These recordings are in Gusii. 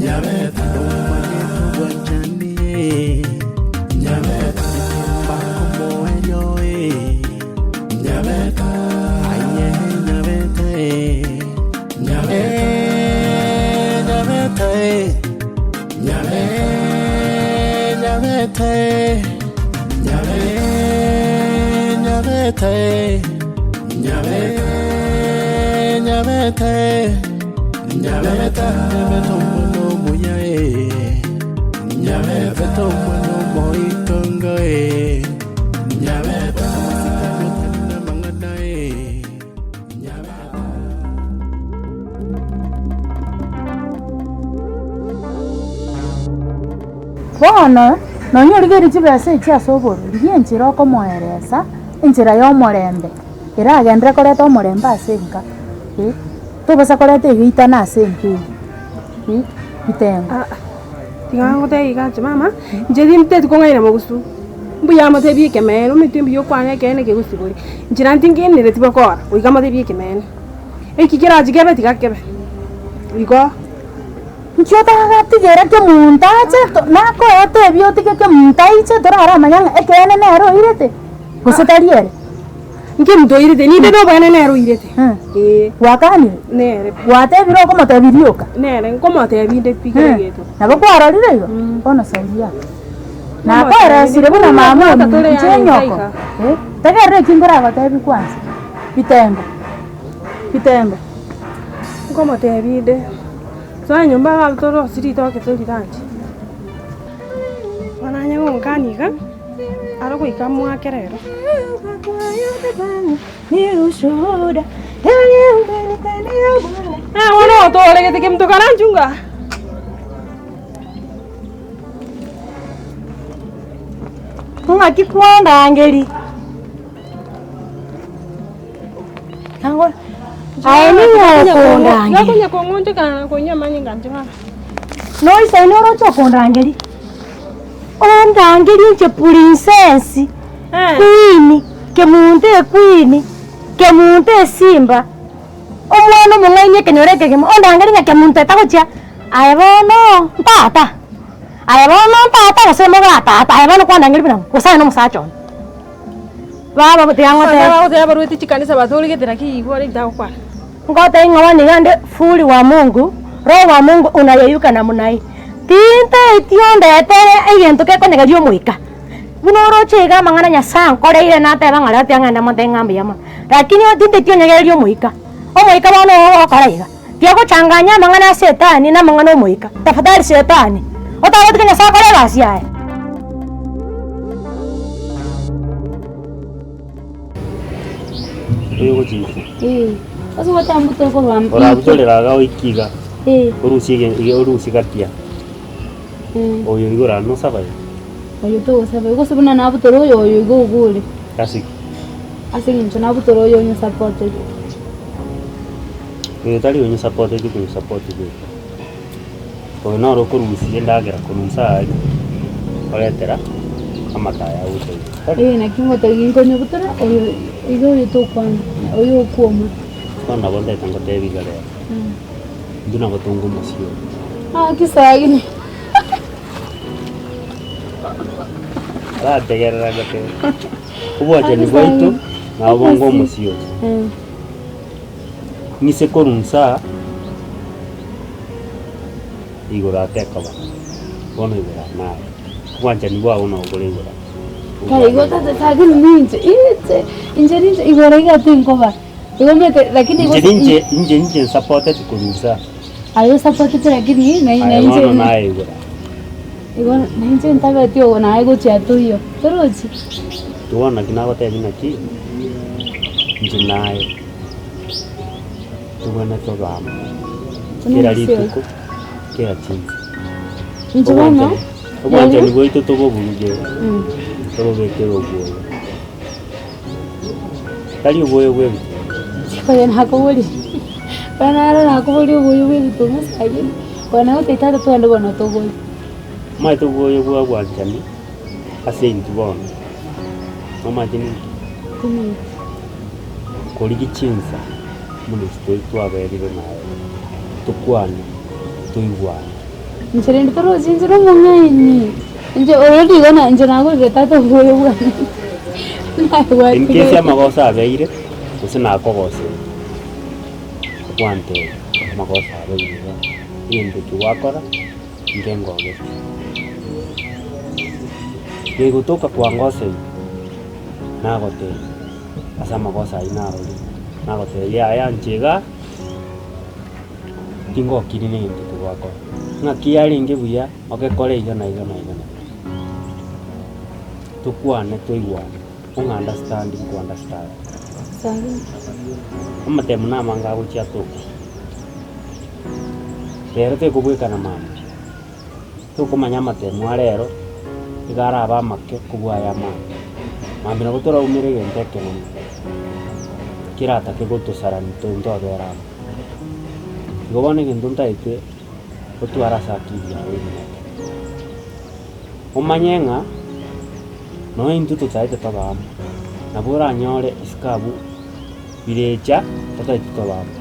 Nyabeta Obwanchani Nyabeta Mbakomoerio Nyabeta Aye Nyabeta Nyabeta Nyabeta Nyabeta Nyabeta Nyabeta Nyabeta omwana omuya eh. Nyabeta omwana omoitongo eh. Nyabeta amasikani otari namang'ana eh. Nyabeta. Bono nonya origereria chibesa echi ase oborwa, rigia enchera okomoeresa, enchera ya omorembe, eragenderere koreta omorembe ase enka, eh. Tobasa koreta egeitano ase enka eye, eh, bitengo. Aa, tiga ngotebie iga inche mama, inche tinteti kong'aina mogusu, mbuya motebie ekemeene, omanyete mbuya okwane ekeene kegosiboria, inche naende tingenereti bokora, goika motebie ekemeene. Eki kerachi kebe tiga kebe, igo. Inki otagatigera kemonto ache to nakoe otebie otige kemonto aiche toraramanya ng'a ekeene nere oirete, gose tari ere. Inki omonto oirete? Ninde noboene nere oirete. Ee. Gwakanire? Nere pi. Gwatebire okomotebia rioka? Nere, nkomotebia inde pi kera egento. Nabo kwarorire igo? Bono saidia. Nakoeresire buna mama ominto, inche enyoko. Tegerera eki nkoragotebi kwanza. Bitengo, bitengo. Nkomotebia inde, soa nyomba iga torosie ritoke toriranche. Bono onye gonkania iga, aro goika mwake rero. Ah bono otoregete kemto karanchunga. Ng'aki kwandangeri? Aye ning'o okondangeria? Nokonya kong'onchoka na konywa amanyinga inche baba. Noisaine oroche okondangeria? Ondangerie inche princess, queen, kemunto equeen, kemunto esimba, omwana omong'aini ekenyoro ekegima, ondangerie ng'a kemunto etagochia, aye bono ntata, aye bono ntata gose moga tata, aye bono kwandangeria buna ng'o, gose aye na omosacha one. Baba tiga ngotebe. Abande bagoteba barwete chikanisa batoregete naki igoro ritagokwana. Ngotebie ng'a bono iga nde furi wa Mungu, roho wa Mungu unayeyuka namna hii. Tintaeti ondetere egento gekonyegeria omoika. Buna oroche iga amang'ana Nyasaye ankoreire nateba ng'a rero tiga ng'ende motebie ng'a mbuya mono. Lakini tinteti onyegererie omoika. Omoika bono ogokora iga, tiga gochanganya amang'ana a shetani na amang'ana omoika. Tafadhali shetani, otagotiga Nyasaye akore egasi yaye. Orabutorera iga oike iga, orusie ege iga orusie gatia, oyo iga orare nosaba iga. Oyo togosaba igo, gose buna nabutora oyo oyo iga ogure. Ase ki? Ase eng'encho nabutora oyo onyesapoteti. Oyo tari onyesapoteti konyesapoti bweka. Oyo noro okorusia endagera korwa inse aaria, oretera amataya agocha igoro. Tari? Ee naki ngotebi nkonyebutora oyo iga oyo tokwana, oyo okwoma. Bono nabo ntagete ngotebi iga rero, intwe nabo tonga omosio oyo. Ah kisagini. Bategerera goteba, obwanchani bwaito nabo bonga omosio oyo. Ng'ise korwa inse aa, igoro atekoba, bono igoro aa naye, obwanchani bwao nabo bore igoro aa. Kai igo tata lakini ninche inche inche ninche igoro iga tinkoba igo omanyete lakini Inche ninche inche inche nsapoteti korwa inse aa. Aye osapotete lakini na Aye nainche bono naye igoro aa. Igo nainche ntabeti ogo naye gochia toiyo torochi? Bono naki nagotebia naki, inche naye. Tobwenerete tobe amo kera rituko, kera chinsa. Inche bono, Obwanchani obwanchani bwaito toboburuge, tobobekere obwoyo. Tari obwoyo bwa ebituma. Oyo nakoboria, oyo naro nakoboria obwoyo bwa ebituma lakini oyo nagotebia tata twende bono togore. Omanyete obwoyo bwa obwanchani ase intwe bono, nomanyete ninki? Timanyeti. Korigia chinsa buna ase twaberire naye, tokwane. Toigwane. Inche rende torochi inche nomong'aini, inche already igo na inche nagorire tata oboyo bwane In case amagoso abeire, gose nakogosire, ogwantebia amagoso abeire iga, egento eki gwakora, inche ngogete. Gegotoka kwangoseire, nagotebia ase amagoso aywo narorire, nagotebia yaya inche igaa. Tingokiri negento togwakora, ng'aki yarenge buya ogekore iga na iga na iga na iga. Tokwane toigwane, ong'a understand nko understand. Amatemo namange agochia atoka, rero tekobwekana mambia, tokomanya amatemo a rero, iga arabe amake kobua aya mambia. Mambia nabo toraumere egento ekenene, keratake gotosarani ntobera amo. Igo bono egento ntaete otware ase akili yago ime eke, omanye ng'a nonya intwe totaete tobe amo, nabo oranyore isiko abwo birecha totaeti tobe amo,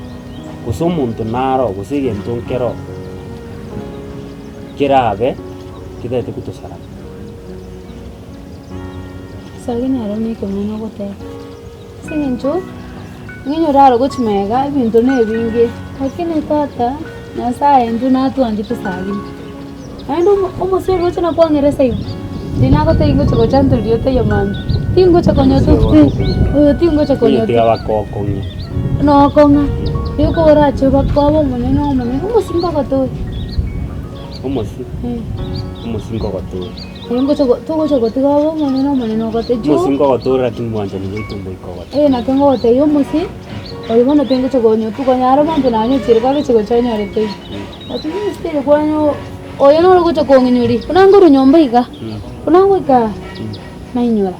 gose omonto naro gose egento nkero kerabe ketaete gotosarana. Sagini aro na ekemunu ogoteba. Ase eng'encho ng'inyore aro gochia magega ebinto na ebinge, lakini tata Nyasaye intwe natwanchete sagini. Naende omo omosie oroche nakwang'era ase igo, riria nagotebia ngocha gocha ntorie otaiyo mambia, tingocha konyotu oyo tingocha konyotu. Tiga bakokong'ia. Nokong'a, nigo orache bakobe omonene omonene, omosie nkogotoria. Omosie, omosie nkogotoria. Ngocha go togocha gotiga obe omonene omonene ogote juu. Omosie nkogotoora lakini mwanchani gwaito mboika ogote. Ee naki ngogotebia omosie, oyo bono tingocha konyotuka onye aro monto nanyochire kwagacha gocha onyore teiyo. Lakini omosie teri kwanyo oyo noro ogocha kong'inyori, buna nkorwa nyomba iga, buna ngoika aa, nainyora.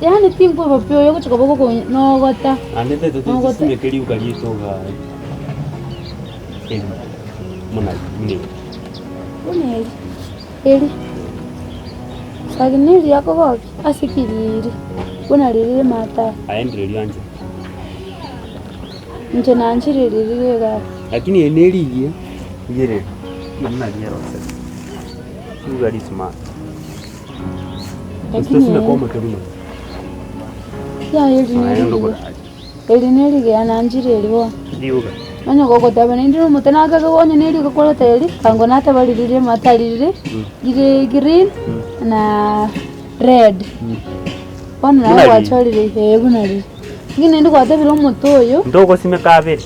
Yaani tinkoeba pi oyo ogocha koba ogokong'i nogota, Naende tete nogota. tosimeke riuga riaito igaa eri buna buna eri. Buna eri. Eri, lakini riria akogokia ase kiriri, buna riria rimata. Aye ndire rianchete. Inche nanchire riria iga. Lakini eri nerigiya rigereri buna rierosete. Riuga rismart. Lakini Tosimeke eri- omote buna oyo. Yaya eri Aye nerigiya. ndokorari. Eri nerigiya nanchire eri bono. Riuga. Onye gogoteba naende omote nakage onye nerioka kwareta eri, kango nateba riria rimata rire, rire green na red. Bono naye Buna riri. gwachorire eh buna riri. Lakini naende gwatebire omote oyo, Ntogosimeka abere.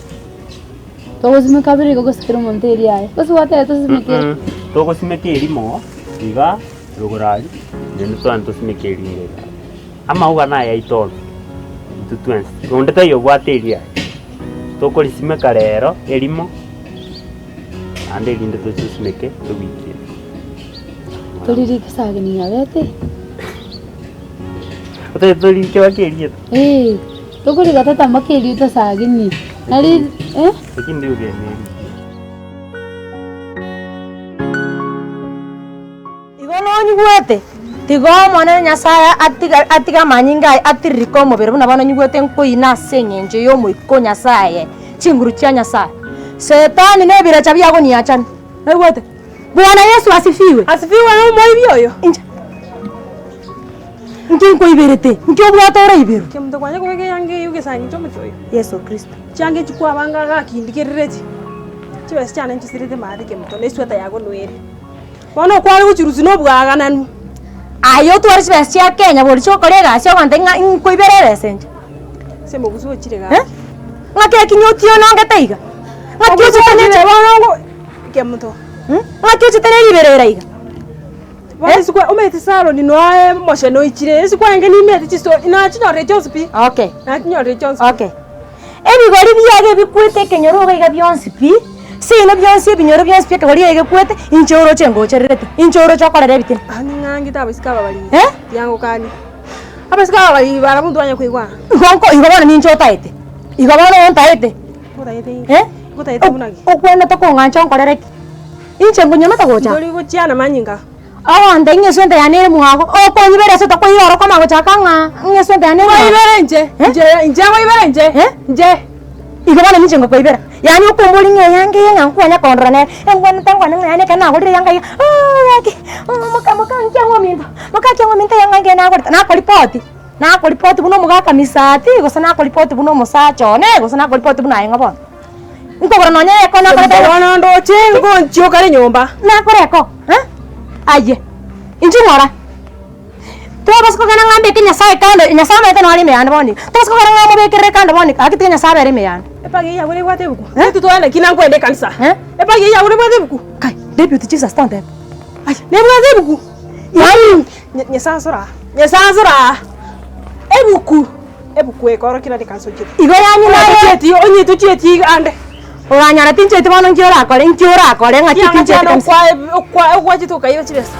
togosimeka abere igo gose kera omonto eri aye. Gose gwateba tosimeke Mm-mm. Togosimeka erimo iga rogoro aria, naende twani tosimeke erinde iga. Amauga nayaito onsi, intwe twensi, onde taiyo obwate eriaye. Tokorisimeka rero erimo, naende erinde tochisimeke ewiki eye. Toririke sagini nyabete. Otagete torike mpaka erieta? Eeh, tokorika tata mpaka erieta sagini, nari eh. Lakini ndiuga ere nerigiya. Igo nonyigwete, tiga Omonene Nyasae atiga atige amanyinga aye atiririke omobere buna bono nyigwete nkoina ase eng'encho y'Omoika o Nyasae, chinguru chia Nyasae. Setani na ebirecha biago niachane. Noigwete? Bwana Yesu asifiwe! Asifiwe na omoibi oyo. Inche nki nkoiberete? Nki obwate oraiberwe? Kemunto kwanya kobeka eyanga eyio egesangi chia omochie oyo. Yeso Kristo. Chianga echi kwabanga gakindikerereti, chibesa chiane nchisirete maate kemunto na esweta yago noere. Bono okware gochirusia nobwagananu. Aye otware chibesa chia Kenya bori chiokora egasi ogonte ng'a nkoibere ebesa inche. Ase omogusu ochire Eh? gaki. Ng'aki ekinya otionongete iga? Ng'aki Omogusu ochete ochire ne bono ngo kemuto. Ng'aki ochete ne riberera iga? Bono isiko omanyete Saroni noe omochenu oichire, isiko enge nimete chisto nachinyorire chionsi pi. Okay. Nachinyorire chionsi pi. Okay. Ebigori biaye ebikwete ekenyoro iga iga bionsi pi, seino bionsi ebinyoro bionsi pi ekegori eke gekwete, inche oroche ngochererete, inche oroche okorera ebitina. Aa ning'angete abaiseke aba bariri, Eh? tiangokania. Abaiseke aba bariri barabwo ntwanye koigwana. Igo nko igo bono ninche otaete, igo bono ontaete, Ngotaete inki? eh? Ngotaete buna ki? Okwenerete kong'ancha onkorere ki? Inche nkonyomete gocha? Ntori gochiana manyinga. Ogonte ng'a eswenta yane ere mwago, okonyibera ase otakoira oro okoma gochaka ng'a ng'a eswenta yane ere mwago. Nkoibere inche, Eh? inche, inche nkoibere inche, Eh? inche. Igo bono ninche ngokoibera, yaani okomboria ng'a eyanga eye ng'a nkwanya kondora nere, engwenerete nkwane ng'a yaani ekero nagorire eyanga iga, ooh gaki, moka moka nki ang'o ominto, moka ki ang'o ominto eyanga engiya nagorete, nakoripoti, nakoripoti buna omogaka misati, gose nakoripoti buna omosacha one, gose nakoripoti buna aye ng'o bono. Nkogora nonye eko nakorete Bono ndoche ngonchia okare nyomba. Nakora eko, eh? Aye, inchuo ng'ora. Tobasa kogenda ng'a mbeke Nyasaye kando, Nyasaye omanyete nore ime yane bono iga. Tobasa kogenda ng'a mobekerere kando bono iga, gaki tiga Nyasaye abere ime yane. Epagi eye yago nebwate ebuku? Intwe togende ki nankogenda ekanisa? Eh? Epagi eye yago nebwate ebuku? Kai, Deputy Jesus tontebe. Aye, nebwate ebuku? Yaani Nyasaye asore aa, Nyasaye asore aa, ebuku, ebuku ekorokia nari ekanisa ochiete. Igo yaani naye. Tochieti, onye tochieti iga ande. Oranyora tinchieti bono nki orakore, nki orakore ng'aki Chianga tinchieti chiane kanisa. okwa okwa okwachete okaiba chibesa.